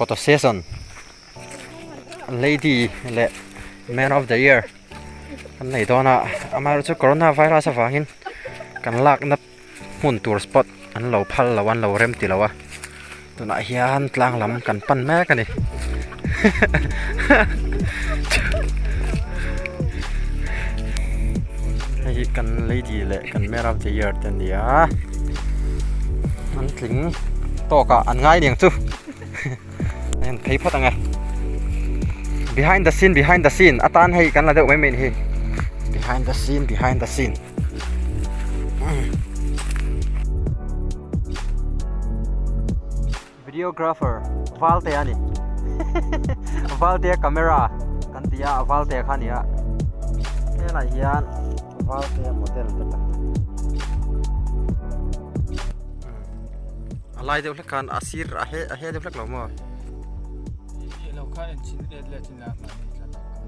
Photo session lady leh man of the year kan nei dawn a amaherawhchu chu corona virus avangin kan lakna hmun tur spot an lo phal lo an lo rem ti lo a tunah hian tlang lam kan pan mek a ni hei hi kan lady leh kan man of the year te an ni a an tling tawk ah an ngai niang chu an phei phawt ang e behind the scene behind the scene atan hei kan la deuh mai mai a ni hi behind the scene behind the scene. Videographer Valtea a ni Valtea camera kan ti a Valtea kha a ni a helai hian Valtea model te tak a lai deuh hlek khan a sir a he a he deuh hlek lo maw lo kha en chin let let in la mahni thlalak kha.